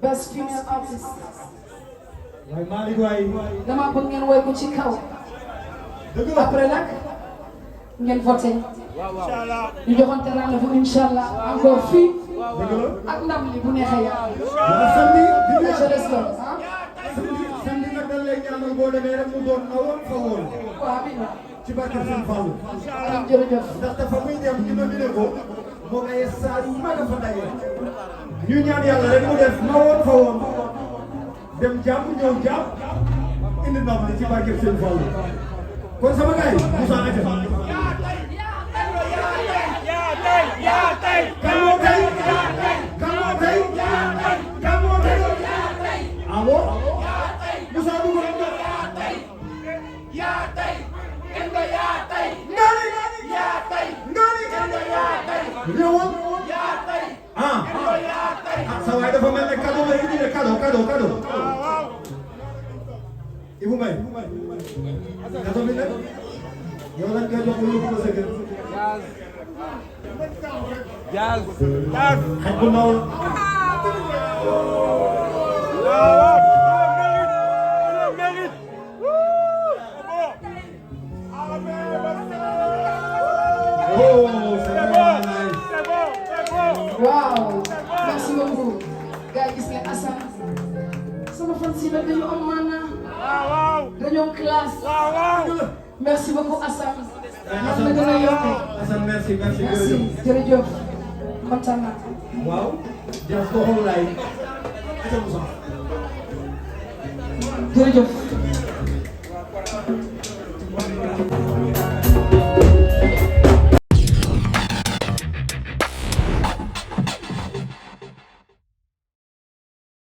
Best female artist. waaye Malick waay. dama bëgg ngeen woy ko ci kaw. dëgg la après nag ngeen voté. ñu joxante rendez-vous inchallah encore fii. ak ndam li bu neexee yàlla. waaw samedi. je l'espère ah. samedi nag dañ lay ñaanal boo demee rek mu doon awoon fa woon. waaw bi ci barke Sëñ Fallu. jërëjëf. ndax dafa muy dem ñu nominé ko. moo ngay saa yu mag a fa daje. ñu ñaan yàlla rek mu def ma woon fa woon. dem jàmm ñëw jàmm. indi ndam li ci barke Sëñ Fallu. kon sama gars yi Moussa Aja. yaa tey. kan moo tey. kan moo tey. kan moo tey. ah bon. Moussa dugg na. yaa tey. Endo yaa tey. Ngani. yaa tey. Ngani. Endo yaa tey. ñëwoon. yaa tey. ah. Endo yaa tey. ah sa waay dafa mel ne cadeau la indi de cadeau. Ibou Mbaye. cadeau bi nag. yow lan ngay jox ko yóbbu ko sa kër. Jazz. xaj bu ndaw la. waaw merci beaucoup. gars yi gis ngeen Assane. sama fan si nag dañu am maanaa. dañoo classe. merci beaucoup Assane. yàlla na gën a yokk. Assane merci merci. merci jërëjëf kontaan naa. waaw. jërëjëf kooku laay. jërëjëf.